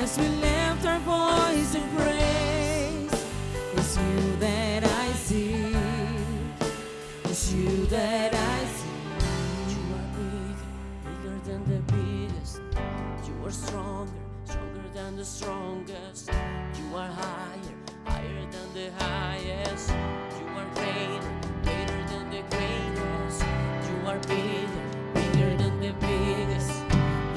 As we lift our voice in praise, it's you that I see. It's you that I see. You are big, bigger than the biggest. You are stronger, stronger than the strongest. You are higher, higher than the highest. You are greater, greater than the greatest. You are bigger, bigger than the biggest.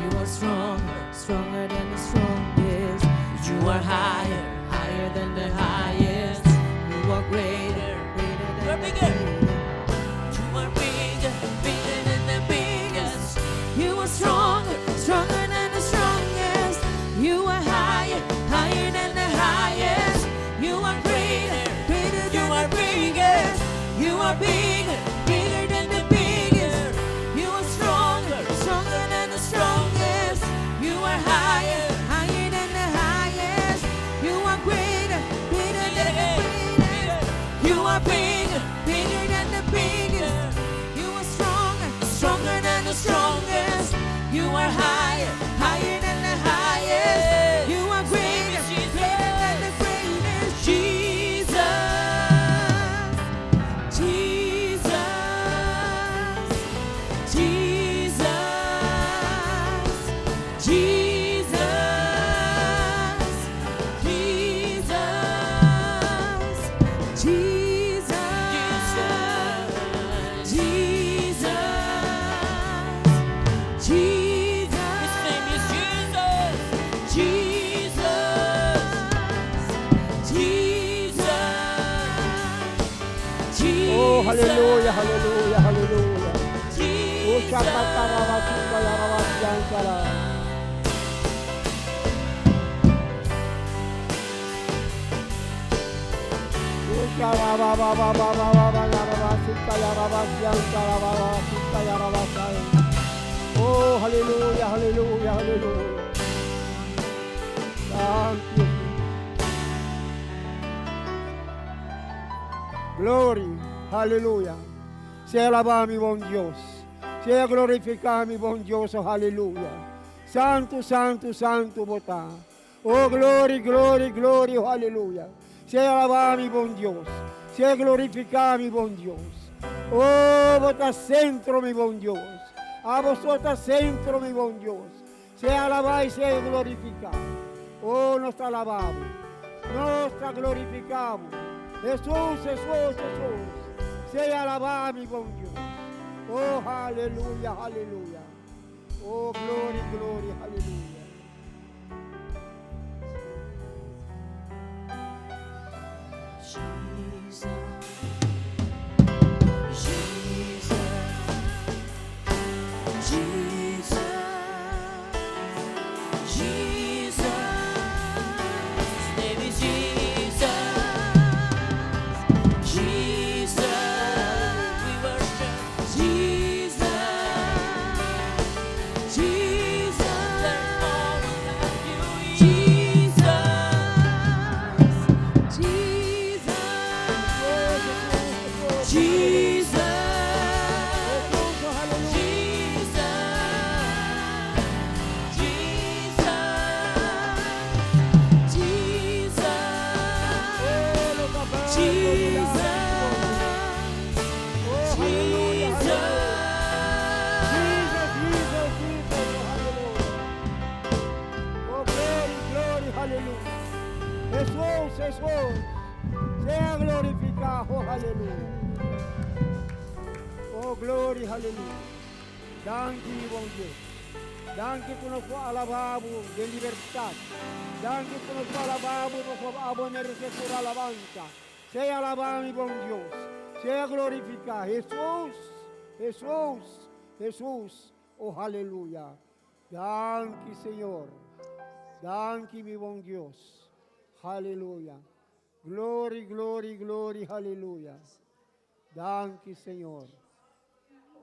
You are stronger, Stronger than the strongest. You are higher, higher than the highest. You are greater, Greater You are than the bigger. greatest. You are bigger, bigger than the biggest. You are stronger, stronger than the strongest. You are higher, higher than the highest. You are greater, greater You than are the bigger. biggest. You are bigger, bigger than the biggest. You are stronger, stronger than the strongest. You are higher, higher than the highest. You are greater, greater than the greatest. You are bigger, bigger than the biggest. You are stronger, stronger than the strongest. You are higher, higher than the highest. You are greater, greater than the greatest. Jesus, Jesus, Jesus, Jesus, Jesus, Jesus, Jesus, Jesus. His name is Jesus. Jesus. Jesus, Jesus. Oh, hallelujah, hallelujah, hallelujah. Oh, Jesus. shakatarabasika yarabasiankara. Oh, sharababababababa yarabasika yarabasiankara babasika yarabasai. Oh, hallelujah, hallelujah, hallelujah. Thank you. Glory, hallelujah. Sea alabado mi buen Dios. Sea glorificado mi buen Dios, oh, aleluya. Santo, santo, santo, bo ta. Oh, glory, glory, glory, oh, aleluya. Sea alabado mi buen Dios. Sea glorificado mi buen Dios. Oh, bo ta centro, mi buen Dios. Abo ta centro, mi buen Dios. Sea alabado y sea glorificado. Oh, nos alabamos. Nos glorificamos. Jesús, Jesús, Jesús. Sea alabado mi buen Dios. Oh, aleluya, aleluya. Oh, gloria, gloria, aleluya. Jesus. Jesus. Jesus. Jesus. His name is Jesus. Jesus. We worship Jesus. Jesus. There's no one like you. Jesus. Jesus. Jesus. Jesús, oh, aleluya. Jesus. Jesus. Jesus. Oh, lo capaz, Jesus. Oh, aleluya, Jesus. Jesus, Jesus, Jesus, oh, aleluya. Oh, glory, glory, aleluya. Jesús, Jesús, sea glorificado, oh, aleluya. Oh, glory, aleluya. Danki, buen Dios. Danki ku nos por alabá Bo den libertat. Danki ku nos por alabá Bo, abo meresé tur alabansa. Sea alabá, mi bon Dios. Sea glorifiká. Jesús, Jesús, Jesús. Oh, aleluya. Danki, Señor. Danki, mi bon Dios. Aleluya. Glory, glory, glory, aleluya. Danki, Señor.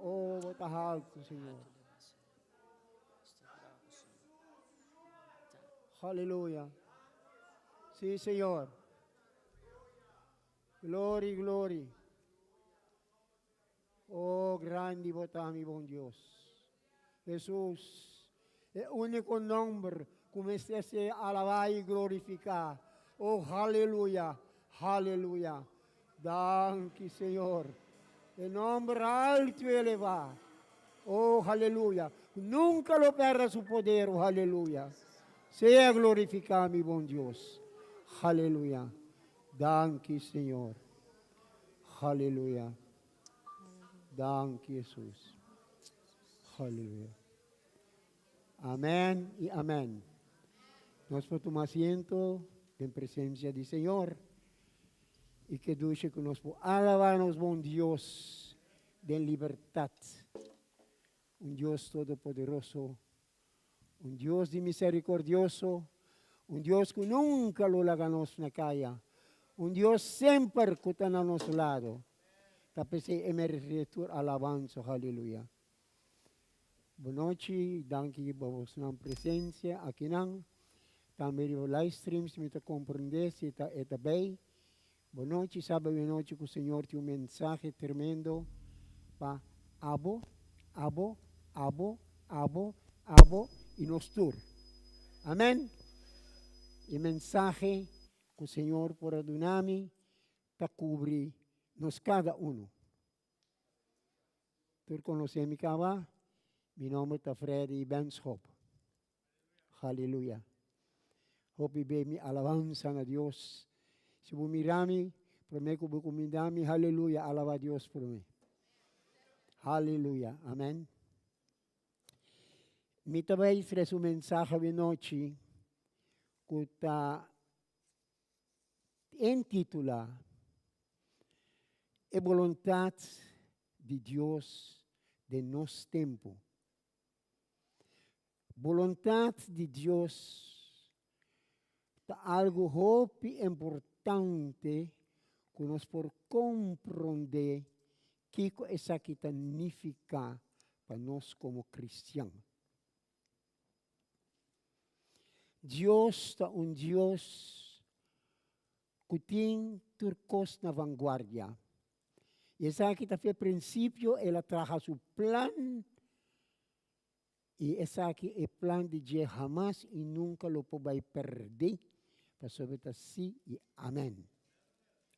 Oh, bo ta altu, Señor. Aleluya. Sí, Señor. Glory, glory. Oh, grandi bo ta, mi bon Dios. Jesús. E úniko nòmber ku mester ser alabá i glorifiká. O haleluya, haleluya. Danki Señor. E nòmber altu i elevá. O haleluya. Ku nunka lo pèrdè su poder. O haleluya. Sea glorifiká mi bon Dios. Haleluya. Danki Señor. Haleluya. Danki Jesus. Haleluya. Amen y amen. Nos por tuma asiento den presencia di Señor. Y ke dushi ku nos por alaba nos bon Dios den libertad. Un Dios todopoderoso, un Dios di misericordioso, un Dios ku nunca lo laga nos na caya, un Dios semper ku ta na nos lado. Ta p'esei e merece tur alabansa. Haleluya. Bonochi, danki pa bosnan presencia akinan. Tambe riba livestream si mi ta comprende si ta e ta bay. Bonochi, sa bay anochi cu Señor tin un mensahe tremendo pa abo, abo, abo, abo, abo y nos tur. Amen. E mensahe cu Señor por a duna mi ta cubri nos cada uno. Tur konosé mi kaba, mi nomber ta Freddy Benschop. Haleluya. Hopi be mi alabansa na Dios. Si bo mira mi, promé ku bo kuminda mi, haleluya, alaba Dios promé. Haleluya. Amen. Mi ta bai trese un mensahe awenochi ku ta intitulá E Boluntat di Dios den Nos Tempu. Boluntat di Dios ta algu hopi importante ku nos por komprondé kiko esaki ta nifiká pa nos komo kristian. Dios ta un Dios ku tin tur kos na vanguardia. I esaki ta fe prinsipio el a traha su plan i esaki e plan di dje hamas i nunka lo por bai pèrdí pasobra ta sí i amèn.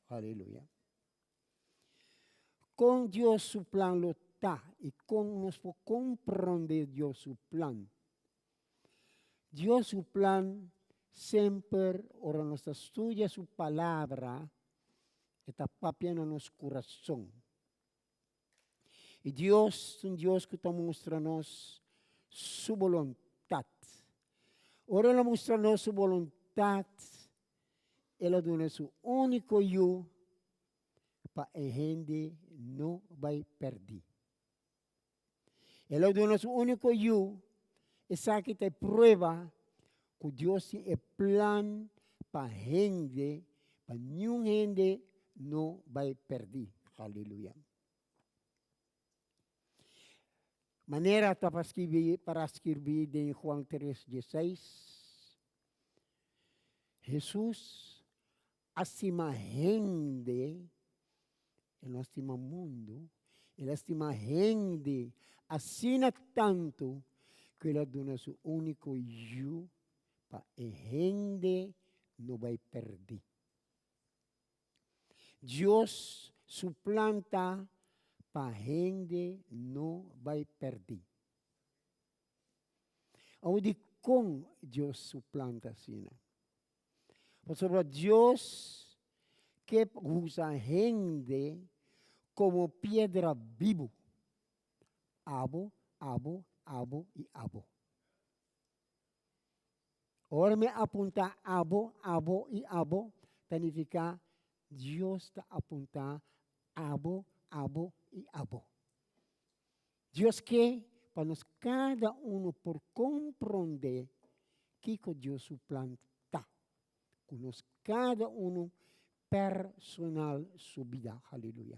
Aleluya. Kon Dios su plan lo ta i kon nos por komprondé Dios su plan? Dios su plan semper ora nos ta studia su palabra e ta papia na nos kurason. I Dios ta un Dios ku ta mustra nos su boluntat. Ora el a mustra nos su boluntat, El a duna su úniko Yu pa e hende no bai pèrdí. El a duna su úniko Yu, esaki ta e prueba ku Dios tin e plan pa hende, pa niun hende no bai pèrdí. Haleluya. Manera ta pa skibí, para skirbí den Juan tres dieseis, Hesus a stima hende, el no a stima mundu, el a stima hende asina tantu ku el a duna su úniko Yu pa e hende no bai pèrdí. Dios su plan ta pa hende no bai pèrdí. Awor dikon Dios su plan ta asina? Pasobra Dios ke usa hende komo piedra bibu. Abo, abo, abo i abo. Ora mi apuntá abo, abo i abo, ta nifiká Dios ta apuntá abo, abo i abo. Dios ke pa nos kada unu por komprondé kiko Dios su plan ta ku nos kada unu personal su bida. Haleluya.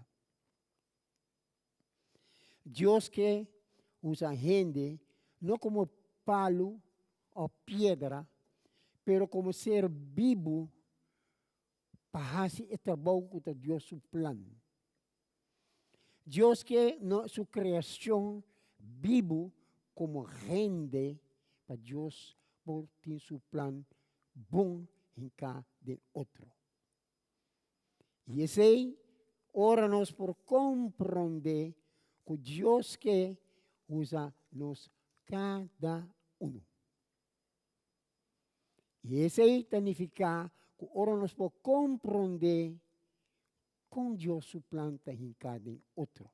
Dios ke usa hende no komo palu òf piedra, pero komo ser bibu pa hasi e trabou ku ta Dios su plan. Dios ke no su kreashon bibu komo hende. pa Dios por tin su plan bon hinká den otro. I esei ora nos por komprondé ku Dios ke usa nos kada unu. I esei ta nifiká ku ora nos por komprondé kon Dios su plan ta hinká den otro.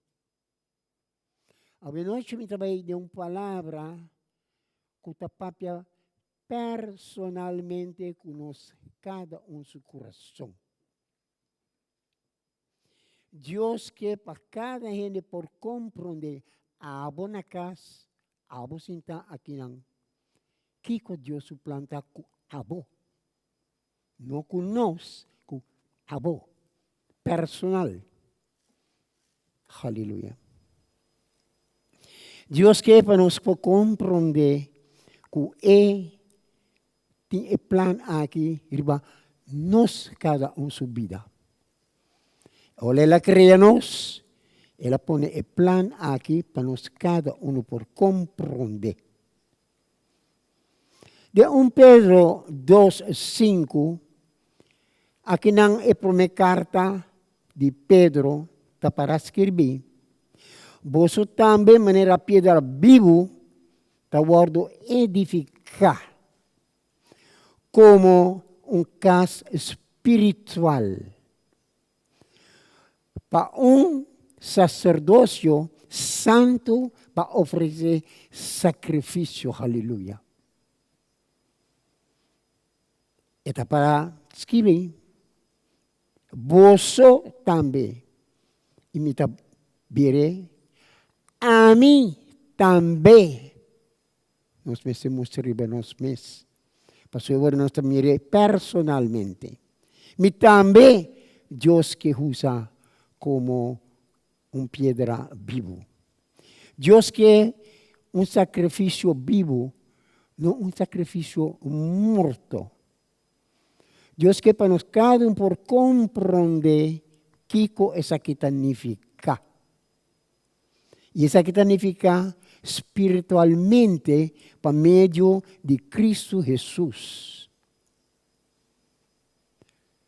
Awenochi mi ta bai den un palabra ku ta papia personalmente ku nos kada un su kurason. Dios ke pa kada hende por komprondé, abo na kas, abo sintá akinan, kiko Dios su plan ta ku abo. No ku nos, ku abo. Personal. Haleluya. Dios ke pa nos por komprondé ku e tin e plan aki riba nos kada un su bida. Ora el a krea nos, el a pone e plan aki pa nos kada unu por komprondé. Den un Pedro 2:5, akinan e promé karta di Pedro ta para skirbí, Boso tambe manera piedra bibu ta wòrdu edifiká komo un kas spiritual pa un saserdosio santu pa ofresé sakrifisio. Haleluya! E ta para skibi, Boso tambe, i mi ta bira ami tambe. Nos mester mustra riba nos mes, pasobra nos ta mir'é personalmente. Mi tambe Dios ke usa komo un piedra bibu. Dios ke un sakrifisio bibu, no un sakrifisio morto. Dios ke pa nos kada un por komprondé kiko esaki ta nifiká. I esaki ta nifiká spiritualmente pa medio di Kristu Hesus.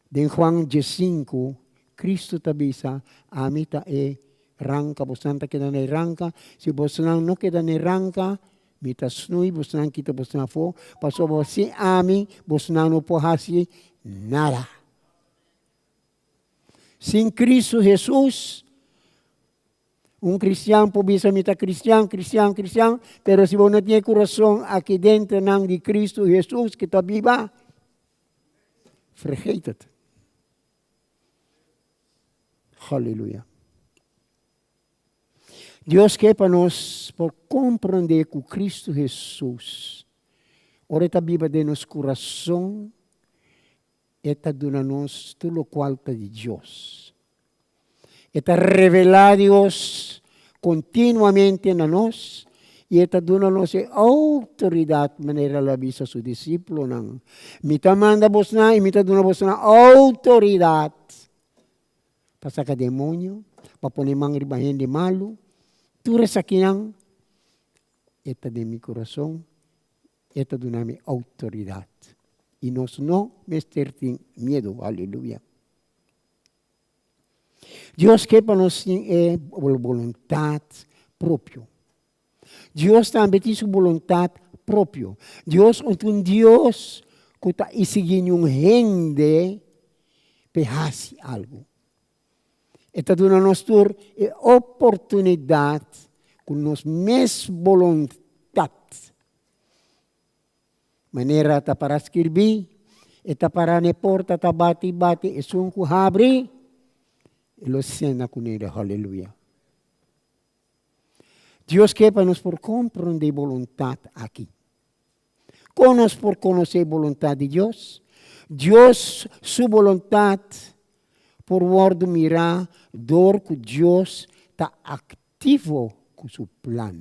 Den Juan diesinku, Kristu ta bisa, Ami ta e ranka, bosnan ta keda na e ranka, si bosnan no keda na e ranka, mi ta snui bosnan kita bosnan afó, pasobra sin ami bosnan no por hasi nada. Sin Kristu Hesus, un kristian por bisa mi ta kristian, kristian, kristian, pero si bo no tin e kurason aki dentro nan di Kristu Hesus ku ta biba, vergeet het. Haleluya. Dios ke pa nos por komprondé ku Kristu Hesus, ora e ta biba den nos kurason, E ta duna nos tur lokual ta di Dios. E ta revelá Dios kontinuamente na nos i e ta duna nos e outoridat manera el a bisa su disiplonan, Mi ta manda bosnan i mi ta duna bosnan outoridat pa saka demonio, pa pone man riba hende malu. Tur esakinan e ta den mi kurason. E ta duna mi outoridat. I nos no mester tin miedu. Aleluya. Dios ke pa nos tin e boluntat propio. Dios tambe tin su boluntat propio. Dios no ta un Dios ku ta isigí niun hende p'e hasi algu. E ta duna nos tur e oportunidat ku nos mes boluntat. Manera ta para skirbí, E ta para na e porta ta bati bati, esun ku habri, e lo sena kuné. Haleluya! Dios ke pa nos por komprondé e boluntat aki. Kon nos por konosé e boluntat di Dios? Dios su boluntat por wòrdu mirá dor ku Dios ta aktivo ku su plan.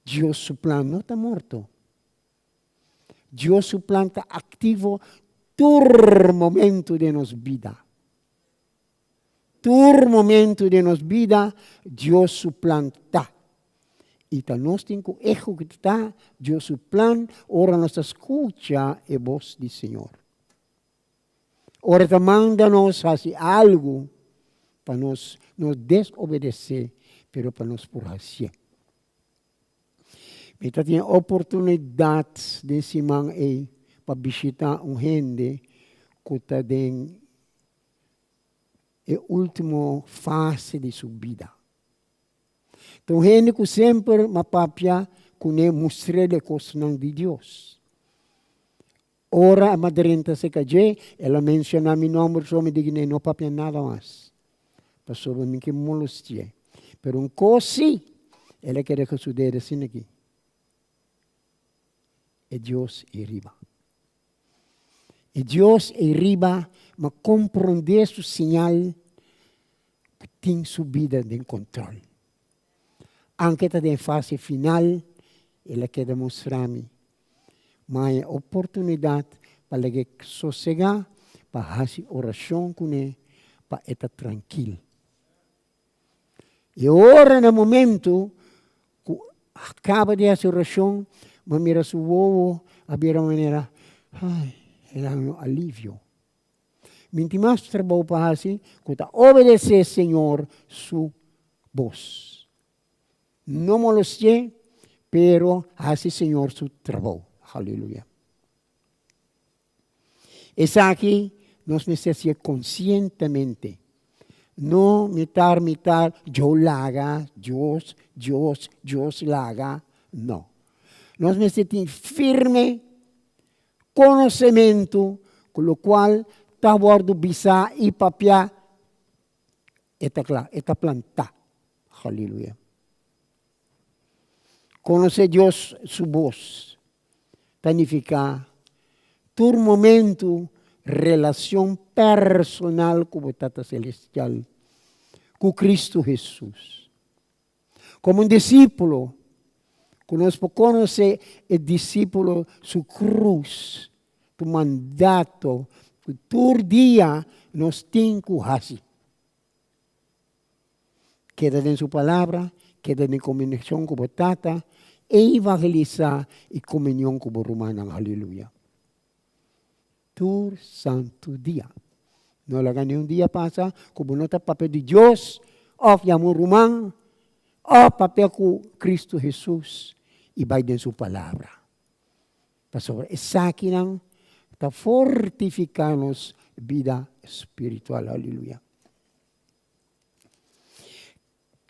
Dios su plan no ta morto. Dios su plan ta aktivo tur momentu den nos bida. Tur momentu den nos bida Dios su plan ta. I ta nos tin ku ehekutá Dios su plan ora nos ta skucha e bos di Señor. Ora e ta manda nos hasi algu pa nos no desobedesé, pero pa nos por hasié. Mi ta tin oportunidat den siman ei pa bishitá un hende ku ta den e último fase di su bida. Ta un hende ku semper m'a papia kuné mustr'é di e kosnan di Dios. Ora a m'a drenta serka dje, el a menshoná mi nòmber, so mi di kuné no papia nada mas, pasobra mi ke molosti'é. Pero un kos sí, el a keda ku su dedo asina aki, E Dios ei riba. E Dios ei riba m'a komprondé su siñal ku tin su bida den kontròl. Anke ta den fase final, el a keda mustra mi. M'a haña oportunidat pa lag'é sosegá, pa hasi orashon kuné pa e ta trankil. I ora na momentu ku a kaba di hasi orashon, m'a mira su wowo a bira manera, ai, el a haña un alivio. Mi tin mas trabou pa hasi ku ta obedesé Señor su bos. No molostié, pero hasi Señor su trabou. Haleluya. Esaki nos mester hasié konsientemente. No mitar mitar, yo laga, Dios, Dios, Dios laga. No. Nos mester tin firme Konosementu ku lokual ta wòrdu bisá i papiá, e ta kla, e ta plantá. Haleluya. Konosé Dios su bos ta nifiká tur momentu relashon personal ku bo Tata Selestial, ku Kristu Hesus. Komo un disípulo, ku nos por konosé e disípulo su krus, tu mandato ku tur dia nos tin ku hasi. Keda den su palabra, keda den komunikashon ku bo Tata, evangelisá i komunion ku bo rumannan. Haleluya. Tur santu dia. No laga niun dia pasa ku bo no ta papia di Dios òf yama un ruman òf papia ku Kristu Hesus i bai den su palabra. Pasobra esakinan ta fortifiká nos bida spiritual. Aleluya.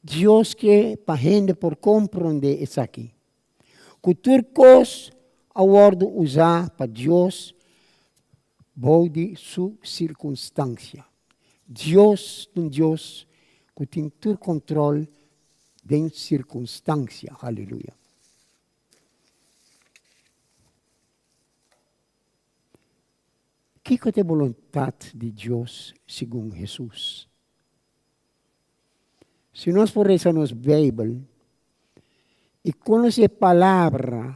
Dios ke pa hende por komprondé esaki, ku tur kos a wòrdu usá pa Dios bou di su sirkunstansia. Dios ta un Dios ku tin tur kòntròl den sirkunstansia. Haleluya! Kiko ta e boluntat di Dios segun Hesus? Si nos por resa nos Beibel i konosé e Palabra,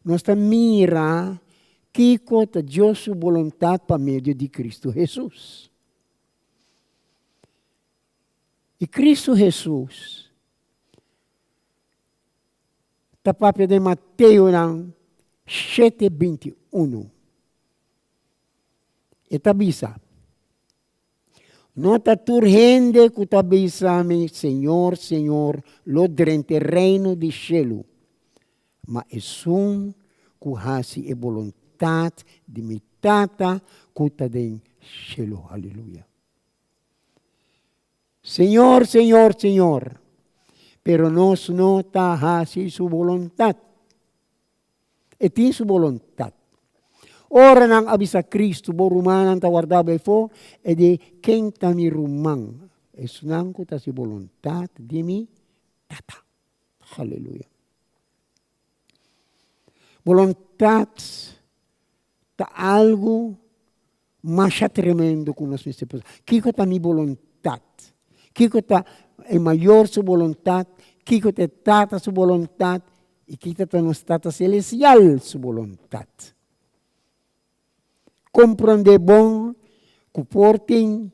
nos ta mira kiko ta Dios su boluntat pa medio di Kristu Hesus. I Kristu Hesus ta papia den Mateonan shete 21. E ta bisa, No ta tur hende ku ta bisa mi, Señor, Señor, lo drenta e Reino di shelu, ma esun ku hasi e boluntat di mi Tata ku ta den shelu. Haleluya! Señor, Señor, Señor, pero nos no ta hasi su boluntat. E tin su boluntat. Ora nan a bisa Cristo, Bo rumannan ta warda bo efo, e di, Ken ta mi ruman? Esnan ku ta hasi boluntat di mi Tata. Haleluya. Boluntat ta algu masha tremendo ku nos mester pensa. Kiko ta mi boluntat? Kiko ta e mayor su boluntat? Kiko ta e Tata su boluntat? I kiko ta nos Tata Selestial su boluntat? Komprondé bon ku por tin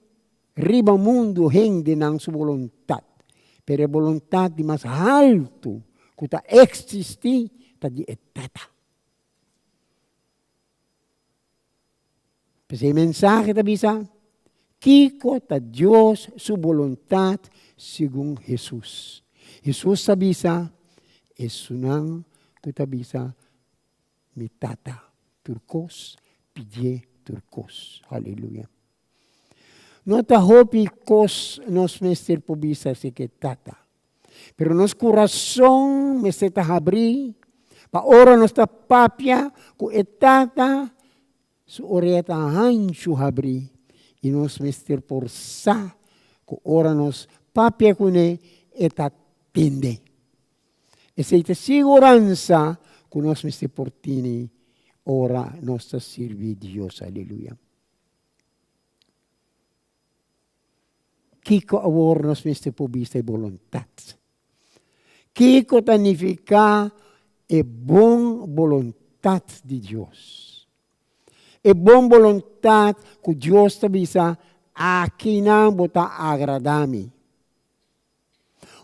riba mundu hendenan su boluntat, pero e boluntat di mas haltu. ku ta eksistí ta di e Tata. P'esei e mensahe ta bisa, Kiko ta Dios su boluntat segun Hesus? Hesus ta bisa, Esunnan ku ta bisa mi Tata tur kos, pidié tur kos. Haleluya. No ta hopi kos nos mester por bisa si ke Tata. Pero nos kurason mester ta habrí pa ora nos ta papia ku e Tata, su orea ta hanchu habrí i nos mester por sa ku ora nos papia kuné e ta tende. Esei ta siguransa ku nos mester por tene ora nos ta sirbi Dios. Aleluya. Kiko awor nos mester por bisa e boluntat? Kiko ta nifiká e bon boluntat di Dios? E bon boluntat ku Dios ta bisa, Akinan bo ta agradá mi.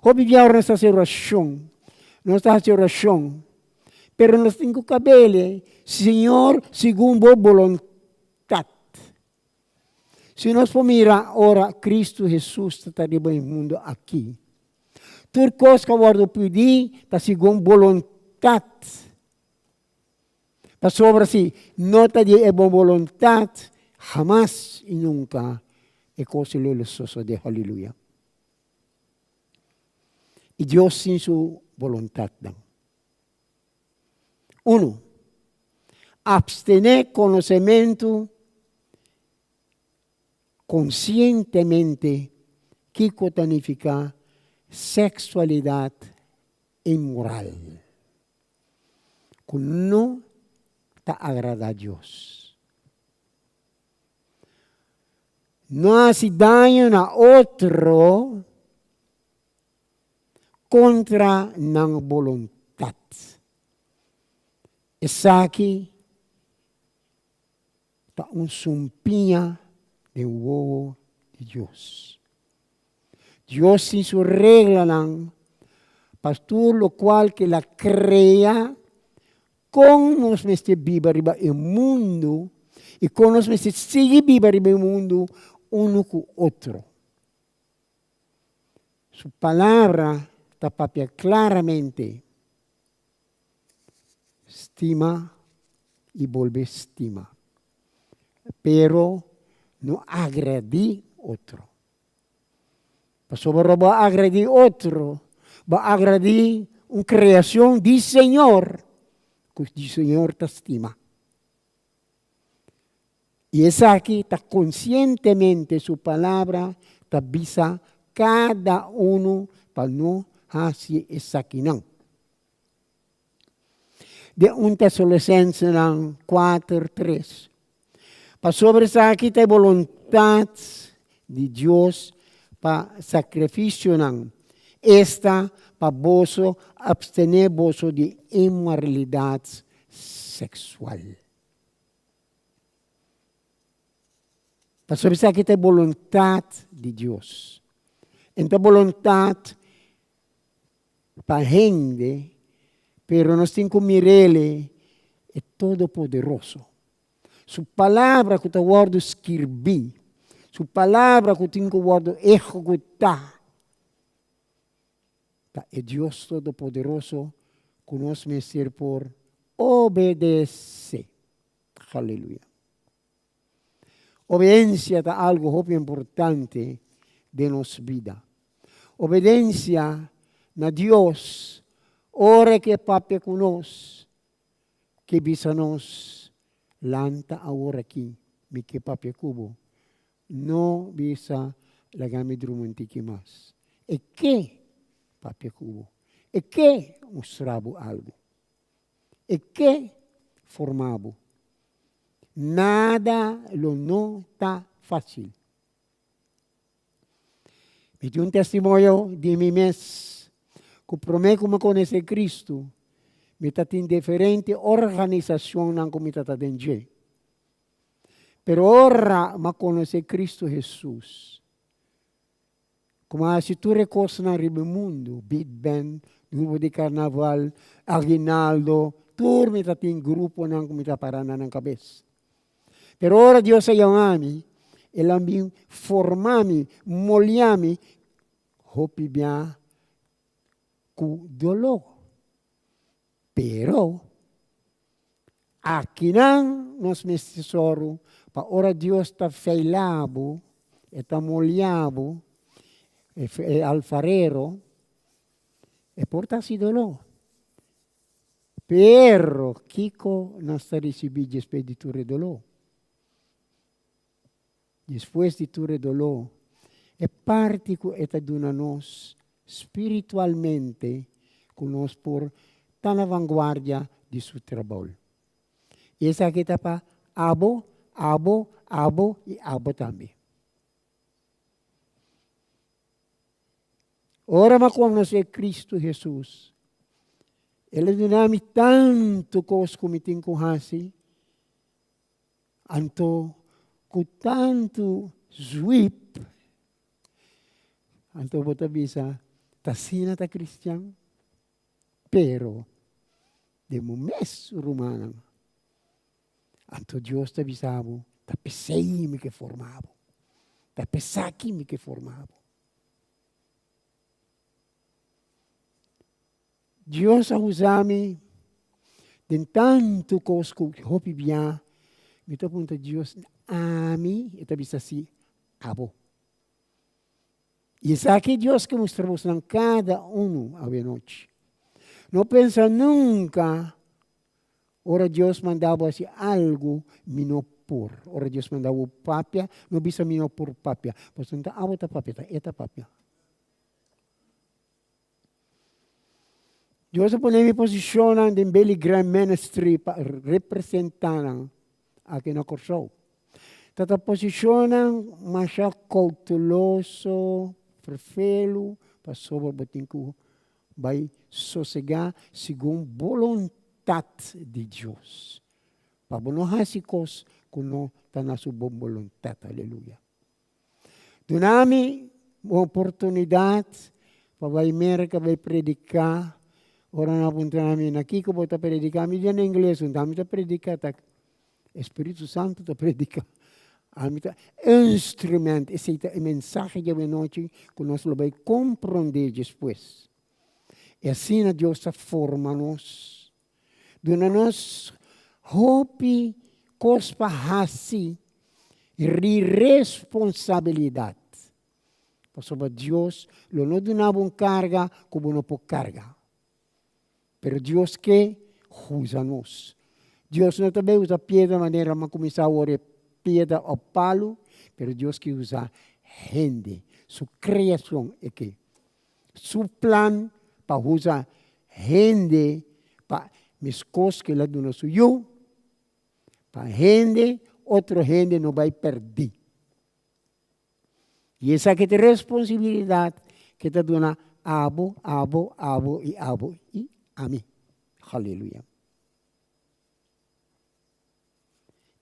Hopi bia ora nos ta hasi orashon, nos ta hasi orashon, pero nos tin ku kabele, Señor, segun bo boluntat. Si nos por mira ora Cristo Jesus ta ta riba e mundo aki, tur cos cu a wordo pidi ta segun boluntad. Pasobra si no ta di e bon boluntad, hamas y nunca e cos lo lo sosode. Haleluya. Y Dios tin su boluntadnan. Unu, Abstené konosementu konsientemente kiko ta nifiká seksualidat inmoral ku no ta agradá Dios. No hasi daño na otro. Kontra nan boluntat. Esaki ta un sumpiña den wowo di Dios. Dios tin su reglanan pa tur lokual ku el a krea kon nos mester biba riba e mundu i kon nos mester sigui biba riba e mundu unu ku otro. Su palabra ta papia claramente, Stima y bolbe stima, pero no agredi otro. Pasobra bo a agredi otro, bo a agredi un creacion di Señor cu di Señor ta stima. I esaki ta konsientemente su palabra ta bisa kada unu pa no hasi esakinan. Den un Tesalosensenan kuater tres, Pasobra esaki ta e boluntat di Dios pa sakrifisionan, esta pa boso apstené boso di inmoralidat seksual. Pasobra esaki ta e boluntat di Dios. E no ta boluntat pa hende, pero nos tin ku mir'El e Todopoderoso. Su palabra ku ta wòrdu skirbí, su palabra ku tin ku wòrdu ehekutá, Ta e Dios Todopoderoso ku nos mester por obedesé. Haleluya. Obediensia ta algu hopi importante den nos bida. Obediensia na Dios ora ku e papia ku nos, ke bisa nos, Lanta awor aki, mi ke papia ku bo. No bisa laga mi drumi un tiki mas. E ke papia ku bo. E ke mustra bo algu. E ke forma bo. Nada lo no ta facil. Mi tin un testimonio di mi mes ku prome ku mi konosé Cristo, mi ta tin diferente organisacionnan ku mi ta ta den dje. Pero ora m'a konosé Cristo Hesus, Ku mi a hasi tur e kosnan riba e mundu, big band, grupo di karnaval, aguinaldo, tur mi ta tin gruponan ku mi ta para na nan kabes. Pero ora Dios a yama mi, el a bin forma mi, molia mi hopi bia ku doló. Pero, akinan nos mester sòru pa ora Dios ta feila bo, e ta molia bo, e alfarero, e por ta hasi doló. Pero, kiko nos ta risibí despues di tur e doló? Despues di tur e doló, e parti ku e ta duna nos spiritualmente ku nos por ta na vanguardia di su trabou. I esaki ta pa abo, abo, abo i abo tambe. Ora mi a konosé Kristu Hesus, el a duna mi tantu kos ku mi tin ku hasi. Anto ku tantu zwip, anto bo ta bisa, ta asina ta kristian? Pero den bo mes rumannan, anto Dios ta bisa bo, ta p'esei mi ke forma bo, ta p'esaki mi ke forma bo. Dios a usa mi den tantu kos ku hopi bia mi ta puntra Dios, ami? E ta bisa si, abo. I esaki Dios ke mustra bosnan kada unu awenochi. No pensa nunka ora Dios manda bo hasi algu, mi no por. Ora Dios manda bo papia, no bisa mi no por papia. Pasobra no ta abo ta papia, ta e ta papia. Dios a pone mi posishonnan den Billy Graham Ministry pa representá nan aki na Kòrsou. Ta ta posishonnan masha kouteloso, ferfelu, pasobra bo tin ku bai sosegá segun boluntat di Dios. Pa bo no hasi kos ku no ta na su bon boluntat. Aleluya. Duna mi un oportunidat pa bai Merka bai prediká. Ora nan a puntra mi, na kiko bo ta prediká? Mi di na ingles, unda mi ta prediká ta e Spiritu Santu ta prediká. Ami ta instrument, esei ta e mensahe djawe nochi ku nos lo bai komprondé despues. E asina Dios ta forma nos, duna nos hopi kos pa hasi ri responsabilidat. Pasobra Dios lo no duna bo un karga ku bo no por karga. Pero Dios ke huza nos. Dios no ta bai usa piedra manera mi a kuminsá awor e piedra òf palu, pero Dios ke usa hende, su kreashon e ke. Su plan pa usa hende pa meskos ku el a duna su yu, pa hende, otro hende no bai pèrdí. I esaki ta e responsibilidat ke ta duna abo, abo, abo i abo i ami. Haleluya.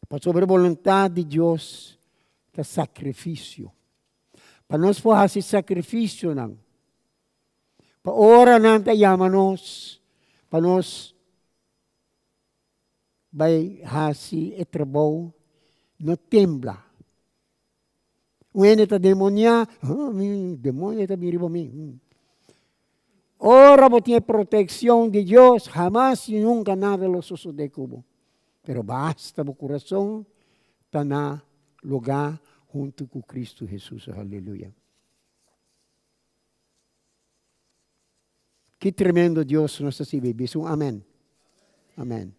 Pasobra e boluntat di Dios ta sakrifisio. Pa nos por hasi sakrifisionan, pa ora nan ta yama nos, pa nos bai hasi e trabou, no tembla. Un hende ta demoniá, mi demonio ta bin riba mi. Ora bo tin e protekshon di Dios, hamas i nunka nada lo sosodé ku bo. Pero basta bo kurason ta na lugá huntu ku Kristu Hesus. Aleluya! Ki tremendo Dios nos ta sirbi. Bisa un amen. Amen.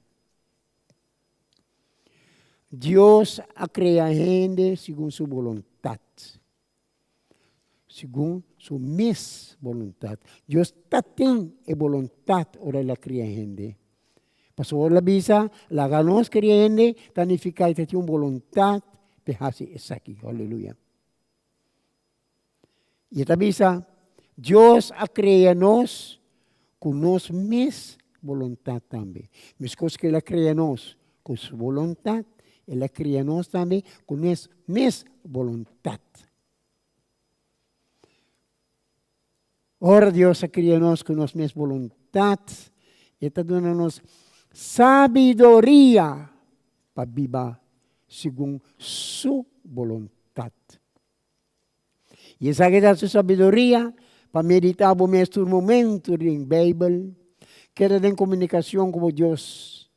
Dios a krea hende segun su boluntat. Segun su mes boluntat. Dios ta tin e boluntat ora el a kria hende. Pasobra ora el a bisa, laga nos kria hende, ta nifiká e ta tin un boluntat pa e hasi esaki. Aleluya. I e ta bisa, Dios a krea nos ku nos mes boluntat tambe. Meskos ku el a krea nos ku su boluntat, el a krea nos tambe ku nos mes boluntat. Ora Dios a kria nos ku nos mes boluntat, E ta duna nos sabiduria pa biba segun Su boluntat. I esaki ta Su sabiduria pa meditá bo mes tur momentu den Beibel, keda den komunikashon ku bo Dios,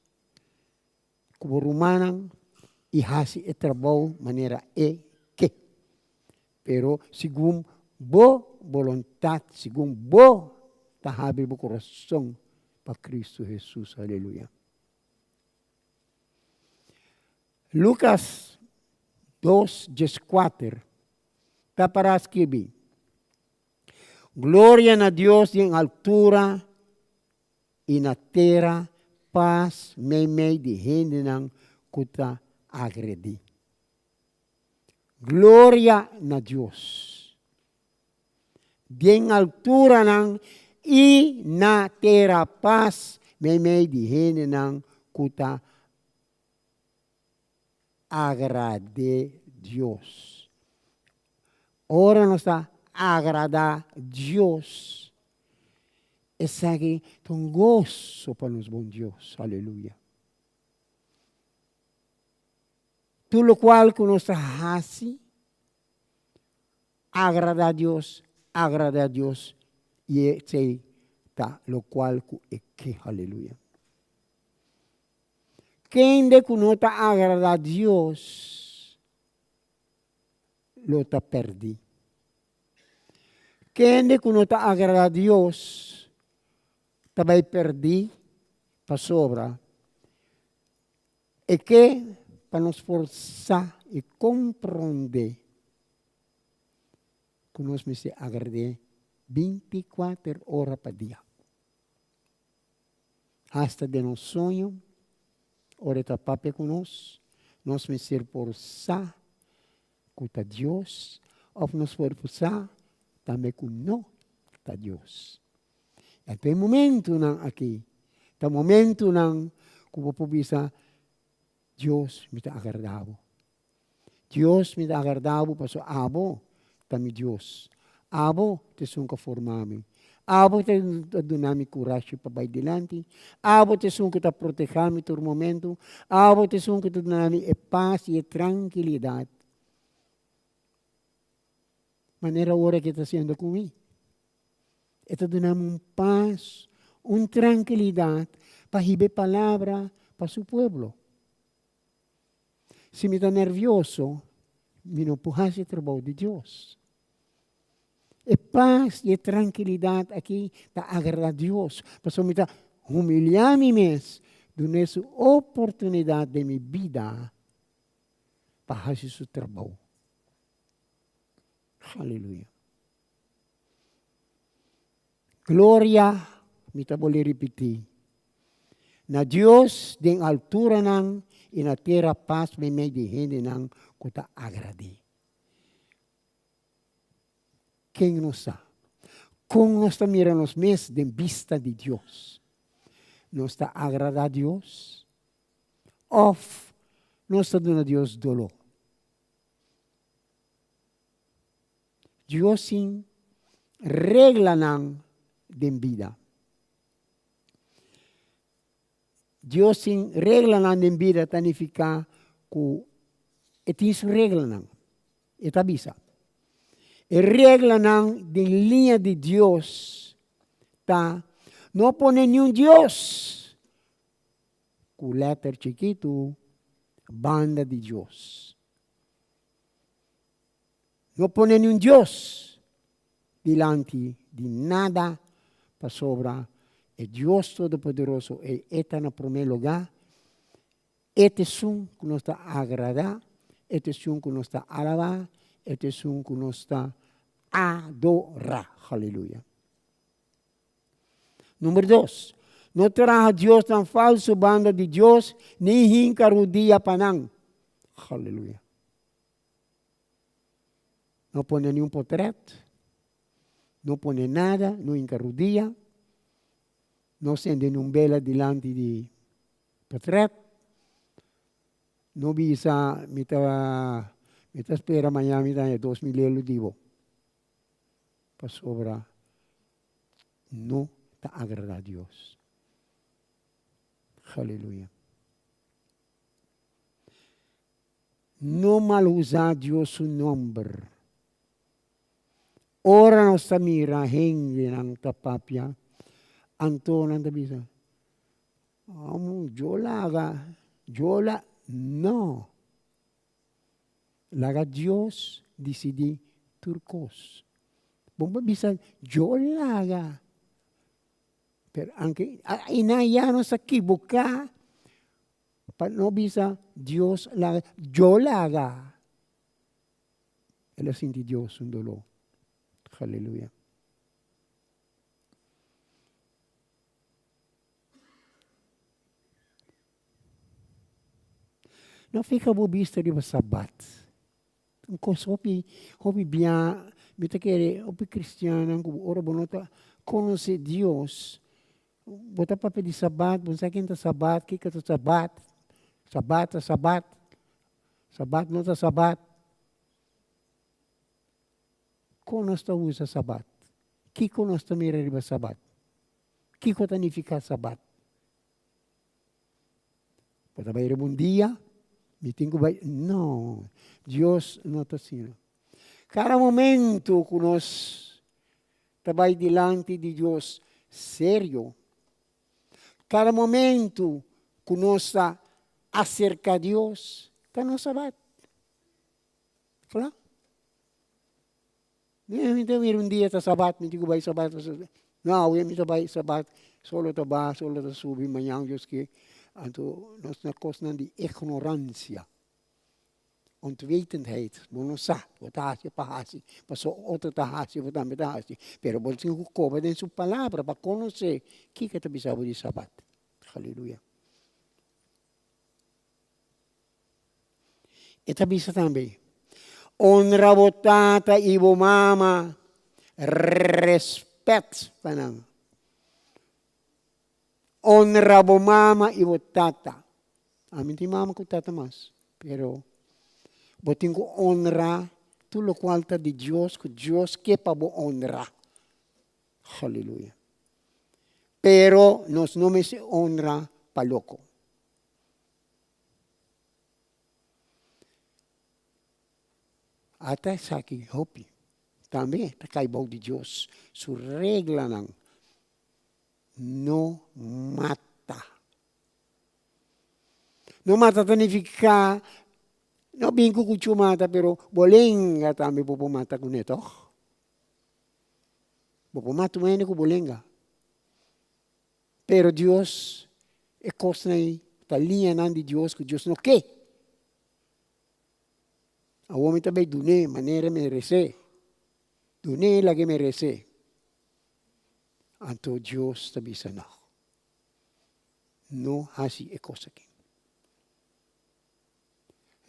ku bo rumannan i hasi e trabou manera E ke. Pero segun bo boluntat, segun bo ta habri bo kurason pa Kristu Hesus. Aleluya. Lukas dos dieskuater ta para skirbi, Gloria na Dios den altura i na tera pas meimei di hendenan ku ta agredí. Gloria na Dios den alturanan i na tera pas meimei di hendenan ku ta agrad'é Dios. Ora nos ta agradá Dios, esaki ta un goso pa nos bon Dios. Aleluya. Tur lokual ku nos ta hasi, agradá Dios, agradá Dios, i esei ta lokual ku e ke. Aleluya. Kende ku no ta agradá Dios lo ta pèrdí. Kende ku no ta agradá Dios ta bai pèrdí pasobra E ke pa nos por sa i komprondé ku nos mester agrad'é bintikuater ora pa dia. Hasta den nos soño, ora e ta papia ku nos, nos mester por sa ku ta Dios òf nos por sa tambe ku no ta Dios. Anto e momentunan aki ta momentunan ku bo por bisa, Dios, mi ta agradá bo. Dios, mi ta agradá bo pasobra abo ta mi Dios. Abo ta esun ku a forma mi. Abo ta duna mi kurashi pa bai dilanti. Abo ta esun ku ta protehá mi tur momentu. Abo ta esun ku ta duna mi e pas i e trankilidat. Manera ora ke ta hasiendo ku mi. E ta duna mi un pas, un trankilidat pa hiba e palabra pa su pueblo. Si mi ta nervioso, mi no por hasi e trabou di Dios. E pas i e trankilidat aki ta agradá Dios, pasobra mi ta humiliá mi mes, dun'é su oportunidat den mi bida pa hasi su trabou. Haleluya. Gloria, mi ta bolbe ripití, na Dios den alturanan i na tera pas meimei di hendenan ku ta agrad'é. Ken nos ta? Kon nos ta mira nos mes den bista di Dios? Nos ta agradá Dios òf nos ta duna Dios doló? Dios sin reglanan den bida. Dios sin reglanan den bida ta nifiká ku e tin su reglanan. E ta bisa, E reglanan den liña di Dios ta, no pone niun dios ku lèter chikitu banda di Dios. No pone niun dios dilanti di nada, pasobra e Dios Todopoderoso ei e ta na promé lugá, e ta esun ku nos ta agradá, e ta esun ku nos ta alabá, e ta esun ku nos ta adorá. Haleluya! Number dos, no traha diosnan falsu banda di Dios, ni hinka rudia pa nan. Haleluya! No pone ni un potret, no pone nada, no hinka rudia, no sende ni un bela dilanti di potret, no bisa mi ta mi ta spera mañana mi ta haña 2000 elo di bo. Pasobra. no ta agradá Dios. Aleluya. No mal usa Dios su nomber. Ora nos ta mira hendenan ta papia, anto nan ta bisa, Amo, yo laga, yo la, no. Laga Dios disidí tur kos. Bo por bisa, yo laga. Pero anke i nan ya nos a kibuká pa no bisa Dios laga, yo laga. El a sinti Dios un doló. Haleluya. No fija bo bista riba Sabat. Un kos hopi, hopi bia, mi ta kere hopi kristiannan ku ora bo no ta konosé Dios, bo ta papia di Sabat, bo no sa ken ta Sabat, kiko ta Sabat, Sabat ta Sabat, Sabat no ta Sabat. Kon nos ta usa Sabat? Kiko nos ta mira riba Sabat? Kiko ta nifiká Sabat? Bo ta bai riba un dia, mi tin ku bai. No, Dios no ta asina. Kada momento ku nos ta bai dilanti di Dios serio, kada momento ku nos ta aserká Dios, ta nos Sabat. Kla? Mi ta mira un dia ta sabat, mi tin ku bai sabat. No, awe mi ta bai sabat, solo ta baha, solo ta subi, mañan Dios ke. Anto nos na kosnan di ignoransia, ontwetendheid, bo no sa, bo ta hasi pa hasi, pasobra otro ta hasi, bo tambe ta hasi. Pero bo tin ku koba den su palabra pa konosé kiko ta bisa bo di sabat. Haleluya. E ta bisa tambe, Honra bo tata i bo mama, respet pa nan. Honra bo mama i bo tata. Ami tin mama ku tata mas, pero bo tin ku honra tur lokual ta di Dios, ku Dios ke pa bo honra. Haleluya. Pero nos no mester honra pa loko. Ata esaki hopi tambe ta kai bou di Dios su reglanan, No mata. No mata ta nifiká no bin ku kuchu mata pero bo lenga tambe bo por mata kuné tòg. Bo por mata un hende ku bo lenga. Pero Dios, e kosnan ei ta liñanan di Dios ku Dios no ke. Awor mi ta bai dun'é manera e meresé, dun'é loke e meresé. Anto Dios ta bisa no, no hasi e kos aki.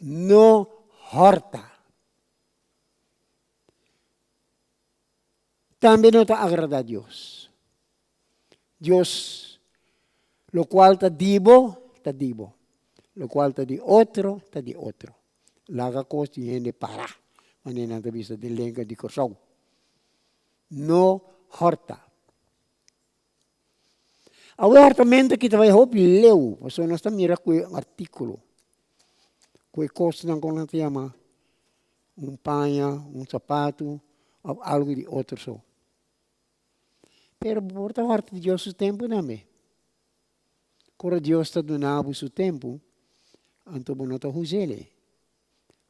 No hòrta. Tambe no ta agradá Dios. Dios, lokual ta di bo, ta di bo. Lokual ta di otro, ta di otro. Laga kos di hende para, manera nan ta bisa den lenga di Kòrsou. No hòrta. Awe hòrtamentu aki ta bai hopi leu, pasobra nos ta mira ku e artíkulo, ku e kosnan ku nan ta yama un paña, un sapatu òf algu di otro so. Pero bo por ta hòrta di Dios su tempu tambe. Ora Dios ta duna bo su tempu, anto bo no ta huz'el.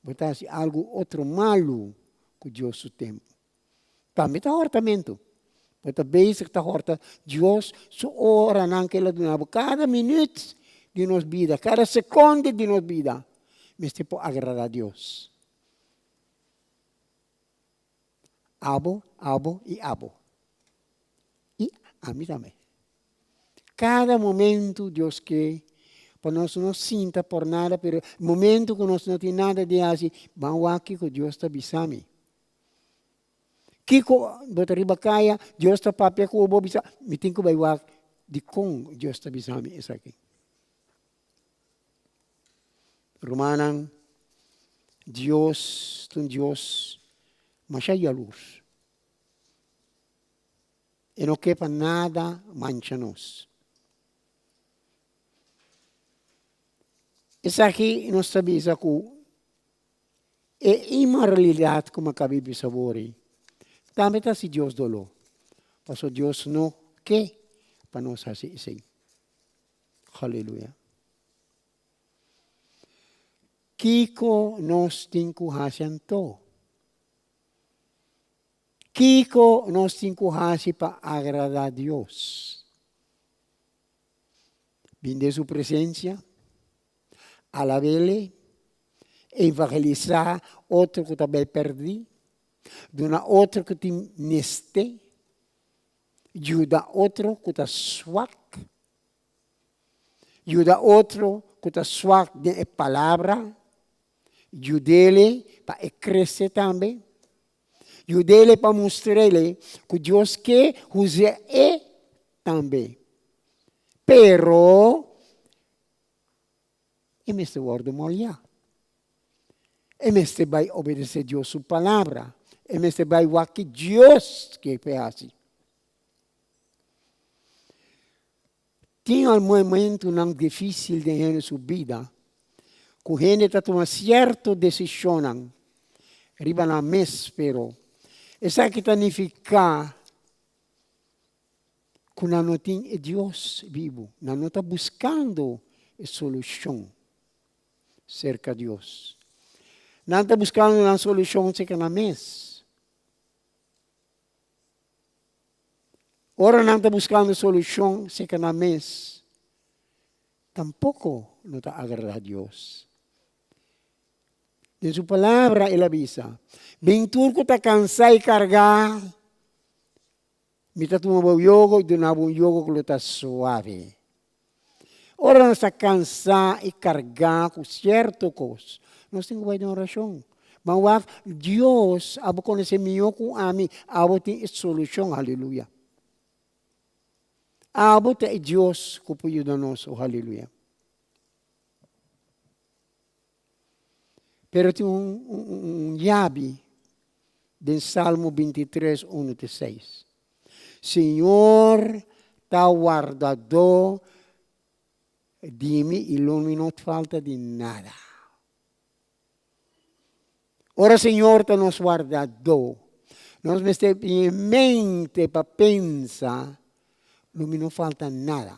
Bo ta hasi algu otro malu ku Dios su tempu. Tambe ta hòrtamentu. Bo ta bezig ta hòrta Dios su oranan ku el a duna bo. Kada minüt di nos bida, kada sekonde di nos bida mester por agradá Dios. Abo, abo i abo. I ami tambe. Kada momentu Dios ke pa nos no sinta por nada, pero momentu ku nos no tin nada di hasi, ban wak kiko Dios ta bisa mi. Kiko bo ta riba kaya, Dios ta papia ku bo, bisa, mi tin ku bai wak dikon Dios ta bisa mi esaki. Rumannan, Dios ta un Dios masha yalurs. E no ke pa nada mancha nos. Esaki nos ta bisa ku e inmoralidat ku mi a kaba bisa awor ei tambe ta hasi Dios doló, pasobra Dios no ke pa nos hasi esei. Haleluya. Kiko nos tin ku hasi anto? Kiko nos tin ku hasi pa agradá Dios? Bin den su presensia, alab'El, evangelisá otro ku ta bai pèrdí, duna otro ku tin mester, yuda otro ku ta swak, yuda otro ku ta swak den e palabra, yud'El pa e krese tambe. Yud'El pa mustr'El ku Dios ke usa e tambe. Pero e mester wòrdu moliá. E mester bai obedesé Dios su palabra. E mester bai wak ki Dios ke p'e hasi. Tin al momentunan difísil den hende su bida ku hende ta tuma sierto desishonnan riba nan mes, pero esaki ta nifiká ku nan no tin e Dios bibu, nan no ta buskando e solushon serka Dios. Nan ta buskando nan solushon serka nan mes. Ora nan ta buskando solushon serka nan mes, tampoko no ta agradá Dios. Den su Palabra el a bisa, Bin tur ku ta kansá i kargá, mi ta tuma bo yogo i duna bo un yogo ku lo ta suave. Ora nos ta kansá i kargá ku sierto kos, nos tin ku bai den orashon. Ban wak, Dios, abo konosé mihó ku ami, abo tin e solushon, haleluya. Abo ta e Dios ku por yuda nos, oh haleluya. Pero tin un, un, un yabi den Salmo 23, 1 te 6. Señor ta wardadó di mi i lo mi no falta di nada. Ora Señor ta nos wardadó, nos mester tin e mente pa pensa, lo mi no falta nada.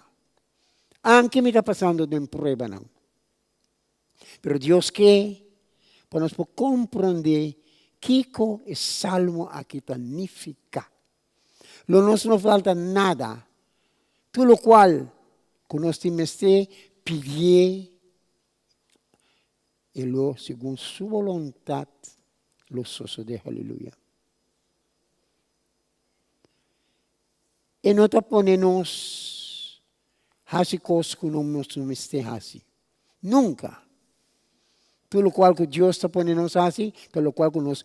Anke mi ta pasando den pruebanan. Pero Dios ke pa nos por komprondé kiko e salmo aki ta nifiká. Lo nos no falta nada. Tur lokual ku nos tin mester pidié, e lo segun su boluntat lo sosodé. Haleluya. E no ta pone nos hasi kos ku nos no mester hasi. Nunka. Tur lokual ku Dios ta pone nos hasi ta lokual ku nos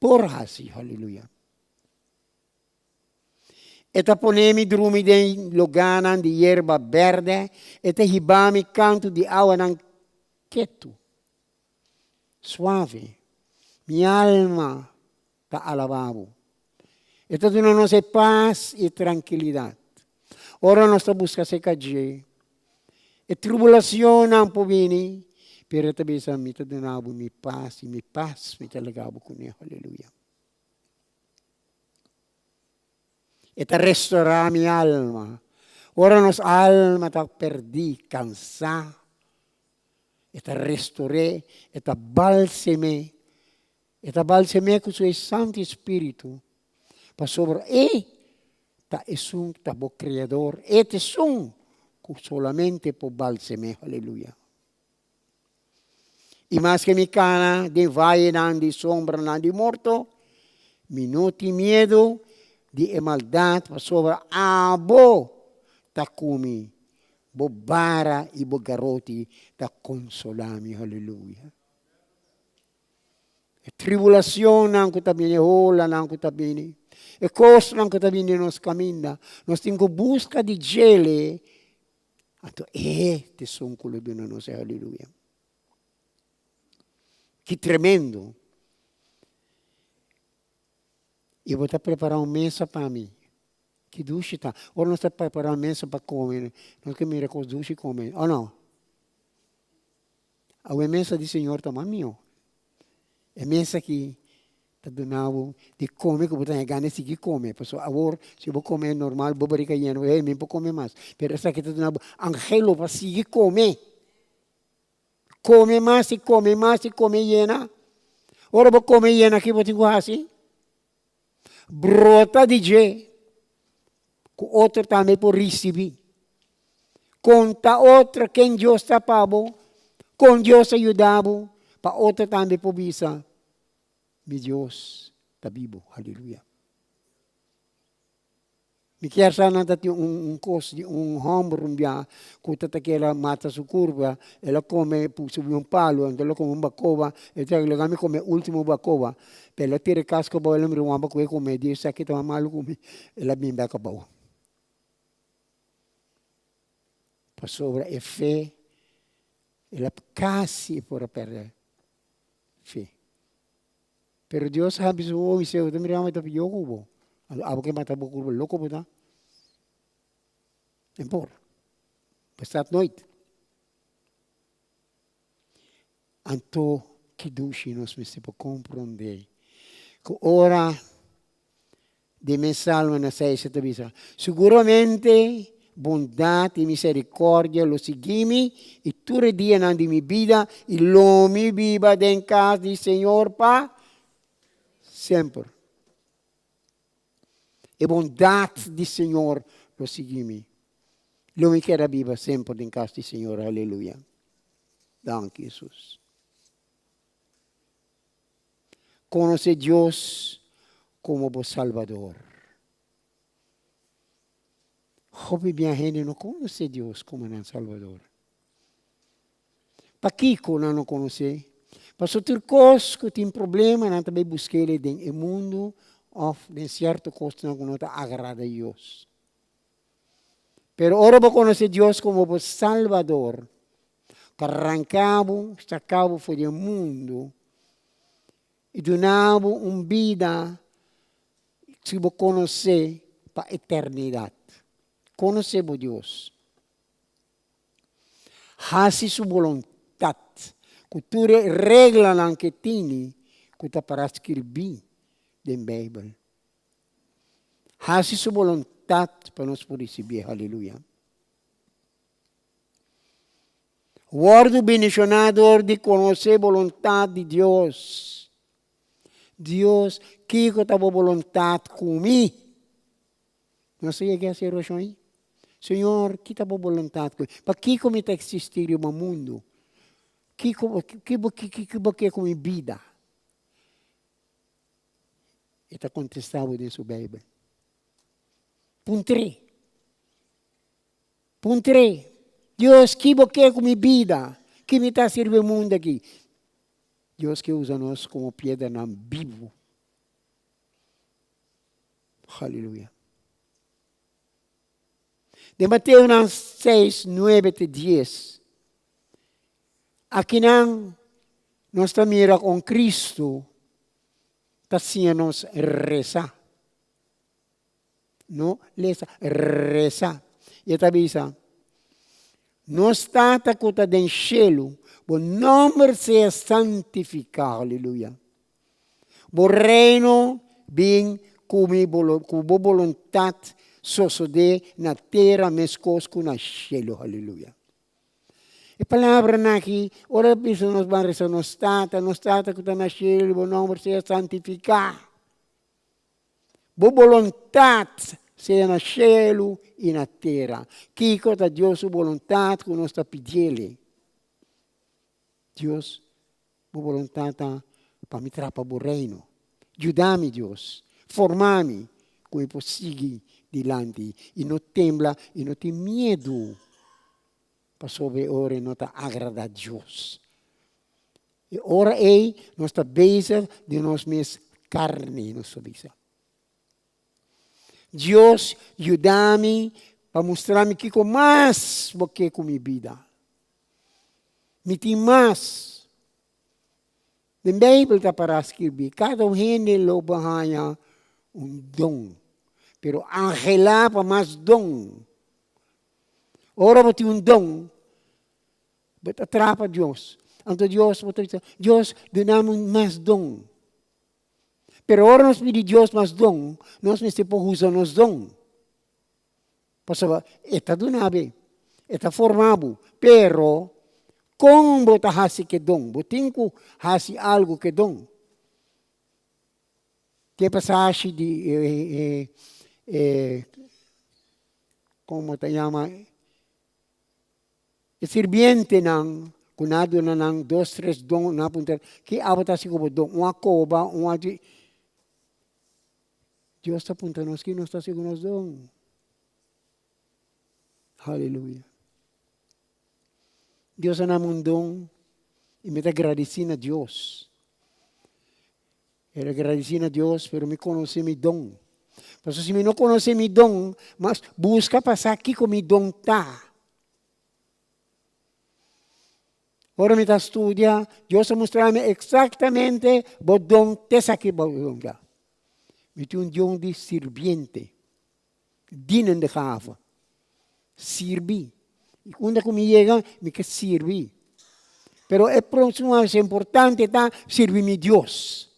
por hasi. Haleluya. E ta pone mi drumi den lugánan di yerba bèrdè, e ta hiba mi kantu di awanan ketu, suave. Mi alma ta alabá bo. E ta duna nos e pas i trankilidat. Ora nos ta buska serka dje, e tribulacionnan por bini, pero e ta bisa, Mi ta duna bo mi pas i mi pas mi ta laga bo kuné. Aleluya. E ta restorá mi alma. Ora nos alma ta perdí, kansá, e ta restor'é, e ta balsem'é. E ta balsem'é ku su e Santu Spiritu, pasobra e ta esun ku ta bo Kreador, e ta esun ku solamente por balsem'é. Aleluya. I maske mi kana den vayenan di sombranan di morto, mi no tin miedu di e maldat, pasobra abo ta ku mi, bo bara i bo garoti ta konsolá mi. Aleluya. E tribulacionnan cu ta bini, e olanan cu ta bini, e cosnan cu ta bini den nos caminda, nos tin cu busca di djele, anto e ta esun cu lo duna nos e aleluya. Ki tremendo! I bo ta prepara un mesa pa mi. Ki dushi ta. Ora nos ta prepará mesa pa kome, nos ke mira kos dushi kome, o no? Awe mesa di Señor ta mas mihó. E mesa aki ta duna bo di kome ku bo ta haña gana di sigui kome. Pasobra awor si bo kome normal bo barika yena, bo di, hey, mi no por kome mas. Pero esaki ta duna bo angelo pa sigui kome. Kome mas i kome mas i kome yena. Ora bo kome yena ki bo tin ku hasi? Brota di dje ku otro tambe por risibí. Konta otro ken Dios ta pa bo, kon Dios a yuda bo, pa otro tambe por bisa, Mi Dios ta bibu. Aleluya. Mi kier sa nan ta tin un kos di un hòmber un bia ku ta ta kere mata su kurpa, el a kome subi un palu, anto el a kome un bakoba, el ta laga mi kome e ultimo bakoba, pero el a tira e kaska abou, el a mira un hòmber ku e kome, di esaki ta mas malu ku mi, el a bin bek abou. Pasobra e fe, el a kasi por a pèrdè fe. Pero Dios a bisa bo, Eliseo, ta mira mi ta pidió ku bo. Anto abo ke mata bo kurpa, loko bo ta? No por. Bestaat nooit. Anto ki dushi nos mester por komprondé ku ora Den mes Salmo na seis e ta bisa, Seguramente bondat i miserikòrdia lo sigui mi i tur e dianan di mi bida, i lo mi biba den kas di Señor pa semper. E bondat di Señor lo sigui mi. Lo mi keda biba semper den kas di Señor. Aleluya. Danki, Hesus. Konosé Dios komo bo Salbador. Hopi bia hende no konosé Dios komo nan Salbador. Pakiko nan no konosé? Pasobra tur kos ku tin problema nan ta bai busk'el den e mundu òf den sierto kosnan ku no ta agrada Dios. Pero ora bo konosé Dios komo bo Salbador, ku a ranka bo, saka bo for di e mundu i duna bo un bida si bo konosé pa eternidat. Konosé bo Dios. Hasi su boluntat ku tur e reglanan ku e tini ku ta para skirbí den Beibel. Hasi su boluntat pa nos por risibié. Haleluya. Wòrdu bendishoná dor di konosé boluntat di Dios. Dios, kiko ta bo boluntat ku mi? Nos a yega hasi e orashon ei? Señor, ki ta bo boluntat ku mi? Pakiko mi ta eksistí riba mundu? Kiko, kiko bo ke ku mi bida? E ta kontestá bo den su Beibel. Puntr'é. Puntr'é, Dios, ki bo ke ku mi bida? Ki mi ta hasi riba e mundu aki? Dios ke usa nos komo piedranan bibu. Haleluya. Den Mateonan seis, nuebe te dies, akinan nos ta mira kon Kristu ta siña nos resa. No lesa, resa. I e ta bisa, Nos Tata ku ta den shelu, bo nòmber sea santifiká. Aleluya. Bo reino bin ku mi ku bo boluntat sosodé na tera meskos ku na shelu. Aleluya. E palabranan aki, ora e bisa nos ban resa nos Tata, nos Tata ku ta na shelu, bo nòmber sea santifiká. Bo boluntat sea na shelu i na tera. Kiko ta Dios su boluntat ku nos ta pidiel? Dios, bo boluntat ta pa mi trapa bo reino. Yuda mi, Dios. Forma mi ku mi por sigui dilanti i no tembla i no tin miedu pasobra e ora no ta agrada Dios. E ora ei nos ta bezig den nos mes karni, nos ta bisa. Dios yuda mi pa mustra mi kiko mas bo ke ku mi bida. Mi tin mas. Den Beibel ta para skirbi, kada un hende lo por haña un don. Pero anhelá pa mas don. Ora bo tin un don, bo ta traha pa Dios. Anto Dios, bo ta bisa, Dios, duna mi un mas don. Pero ora nos pidi Dios mas don, nos mester por usa nos don. Pasobra e ta duna bo, e ta forma bo, pero kon bo ta hasi ku e don? Bo tin ku hasi algu ku e don. Te pasashi di e komo ta yama e sirbientenan ku nan a duna nan dos tres don, nan a puntra ki abo ta hasi ku bo don? Un a koba, un a. Dios ta puntra nos ki nos ta hasi ku nos don. Haleluya. Dios a nam un don i mi ta gradisí na Dios. Mi ta gradisí na Dios, pero mi konosé mi don. Pasobra si mi no konosé mi don, mas buska pa sa kiko mi don ta. Ora mi ta studia, Dios a mustra mi eksaktamente bo don ta esaki bo don ta. Mi tin un don di sirbiente, dienende gave, sirbi. I unda ku mi yega, mi ke sirbi. Pero e próksimo mas importante ta sirbi mi Dios.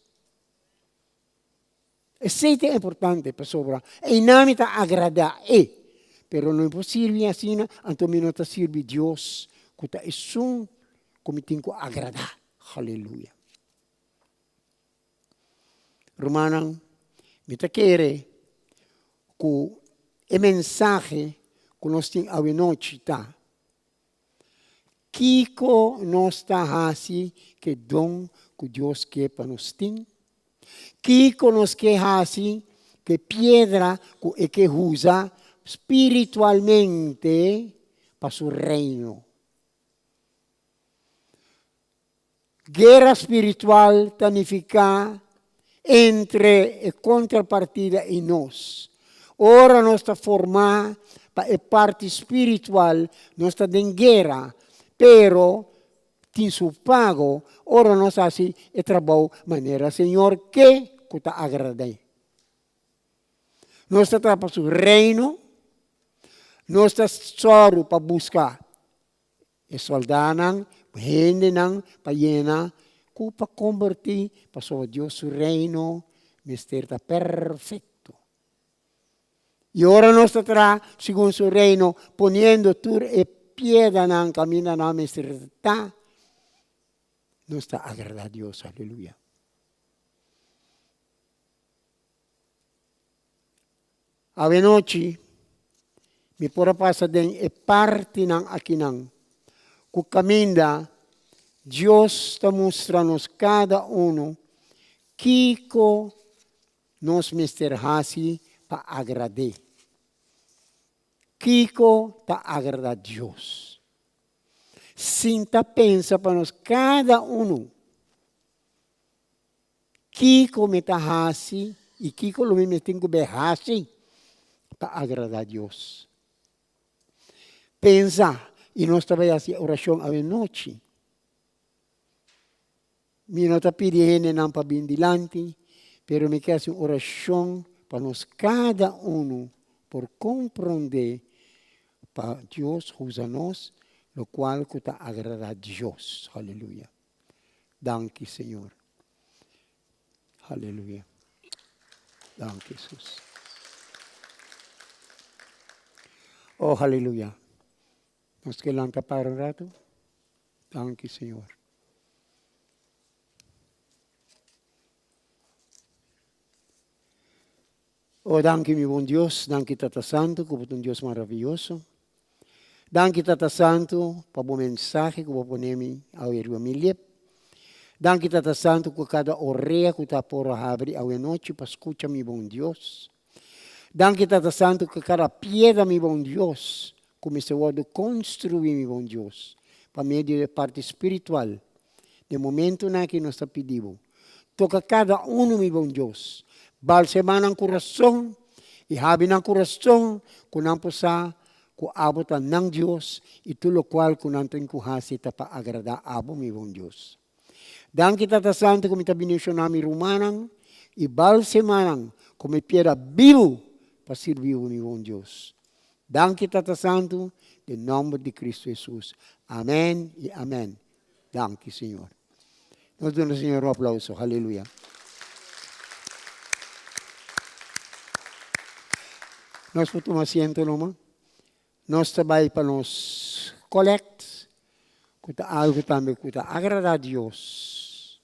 Esei ta importante pasobra einan mi ta agradá e. Pero no por sirbi asina, anto mi no ta sirbi Dios ku ta esun ku mi tin ku agradá. Haleluya. Rumannan, mi ta kere ku e mensahe ku nos tin awenochi ta, Kiko nos ta hasi ku e don ku Dios ke pa nos tin? Kiko nos ke hasi ku e piedra ku e ke usa spiritualmente pa su Reino? Guera spiritual ta nifiká entre e kontrapartida i nos. Ora nos ta formá pa e parti spiritual, nos ta den guera, pero tin su pago ora nos hasi e trabou manera Señor ke ku ta agrad'é. Nos ta traha pa su Reino, nos ta sòru pa buska E soldánan, hendenan pa yena ku pa kombertí, pasobra Dios su Reino mester ta perfekto. I ora nos ta traha segun su Reino, poniendo tur e piedanan kaminda nan mester ta, nos ta agradá Dios. Aleluya. Awenochi mi por a pasa den e partinan akinan ku kaminda Dios ta mustra nos kada unu kiko nos mester hasi pa agrad'é. Kiko ta agradá Dios? Sinta pensa pa nos kada unu. Kiko mi ta hasi i kiko lo mi mester tin ku bai hasi pa agradá Dios? Pensa, i nos ta bai hasi orashon awenochi. Mi no ta pidi hendenan pa bin dilanti, pero mi ke hasi un orashon pa nos kada unu por komprondé pa Dios usa nos lokual ku ta agradá Dios. Haleluya. Danki Señor. Aleluya. Danki Jesus. Oh, aleluya. Nos ke lanta para un rato. Danki Señor. Oh, danki mi bon Dios, danki Tata Santu ku bo ta un Dios maravioso. Danki Tata Santu pa bo mensahe ku bo pone mi awe riba mi lep. Danki Tata Santu ku kada orea ku ta por a habri awe nochi pa skucha mi bon Dios. Danki Tata Santu ku kada piedra mi bon Dios ku mester wòrdu konstruí mi bon Dios pa medio di e parti spiritual. Den momentunan aki nos ta pidi bo, toka kada unu mi bon Dios, balsema nan kurason i habi nan kurason ku nan por sa ku abo ta nan Dios i tur lokual ku nan tin ku hasi ta pa agradá abo mi bon Dios. Danki Tata Santu ku mi ta bendishoná mi rumannan i balsema nan komo e piedra bibu. pa sirbi bo, mi bon Dios. Danki Tata Santu, den nòmber di Kristu Hesus. Amèn i amèn. Danki Señor. Nos duna Señor un aplauso. Haleluya. Nos por tuma asiento numa. Nos ta bai pa nos collect, ku ta algu tambe ku ta agradá Dios.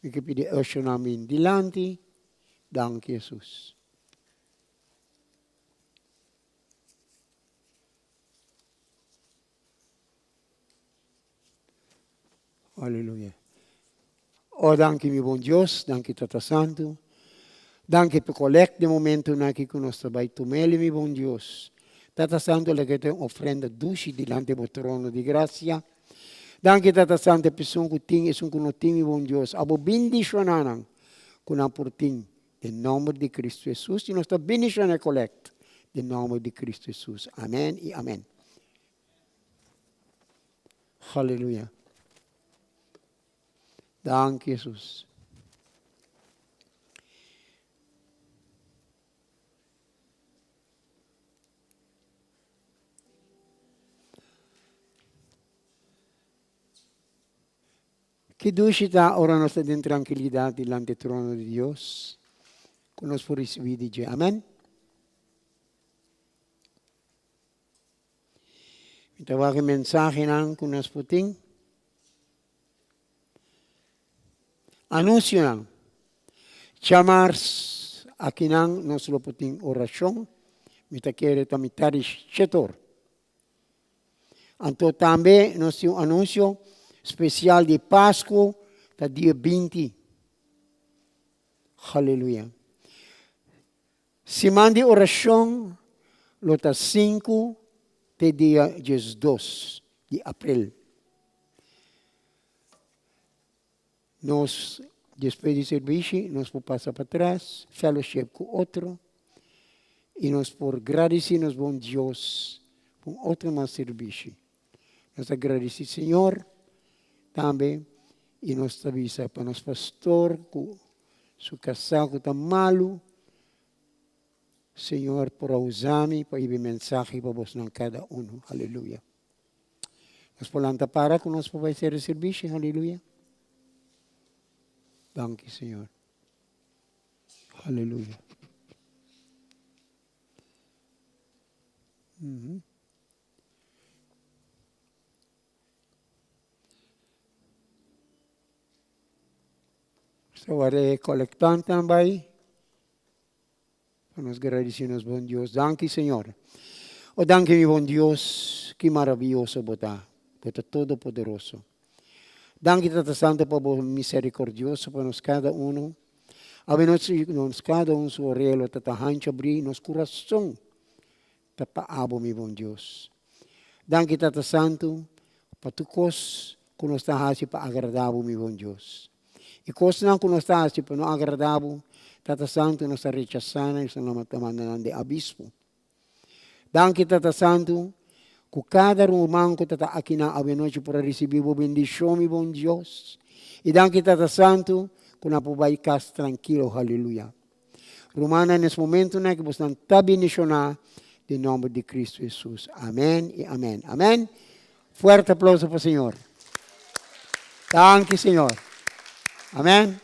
Mi ke pidi ushernan bin dilanti. Danki Hesus. Aleluya. O danki mi bon Dios, danki Tata Santu. Danki pa kolèkt den momentunan aki ku nos ta bai tum'el mi bon Dios. Tata Santu laga ta un ofrenda dushi dilanti bo trono di grasia. Danki Tata Santu pa esun ku tin esun ku no tin mi bon Dios. Abo bindishoná nan ku nan por tin den nòmber di Kristu Hesus i nos ta bindishoná e kolèkt den nòmber di Kristu Hesus. Amèn i amèn. Haleluya. Danki Jesus. Ki dushi ta ora nos ta den trankilidat dilanti e trono di Dios, ku nos por risibí di dje. Amen. Mi ta wak e mensahenan ku nos por tin. Anunsionan. Djamars akinan nos lo por tin orashon. Mi ta kere ta mitad di shetor. Anto tambe nos tin un anunsio spesial di Pasku ta dia 20. Haleluya. Siman di orashon lo ta sinku te dia 12 di aprel. Nos despues di serbishi nos por pasa patras, fellowship ku otro i nos por gradisí nos bon Dios pa un otro mas serbishi. Nos ta gradisí Señor tambe i nos ta bisa pa nos pastor ku Su kasá ku ta malu, Señor por a usa mi pa hiba e mensahe pa bosnan kada unu. Aleluya. Nos por lanta para ku nos por bai sera e sirbishi. Aleluya. Danki, Señor. Aleluya. Mm -hmm. Sa wara e kolektantenan bai pa nos gradisí nos bon Dios. Danki Señor. O danki mi bon Dios, ki maravioso bo ta. Bo ta todopoderoso. Danki Tata Santo pa bo miserikordioso pa nos kada uno. Awe nochi nos kada un su orea lo ta ta hancho abrí nos kurason ta pa abo mi bon Dios. Danki Tata Santu pa tur kos ku nos ta hasi pa agrada bo mi bon Dios. E kosnan ku nos ta hasi pa no agrada bo, Tata Santu, nos ta rechasá nan i nos ta manda nan den abismo. Danki Tata Santu ku kada ruman ku ta ta akinan awenochi por a risibí bo bendishon mi bon Dios. I danki Tata Santu ku nan por bai kas trankilo. Haleluya. Rumannan nes momentunan ku bosnan ta bendishoná den nòmber di Kristu Hesus. Amèn i amèn. Amèn. Fuerte aplauso pa Señor. Danki Señor. Amèn.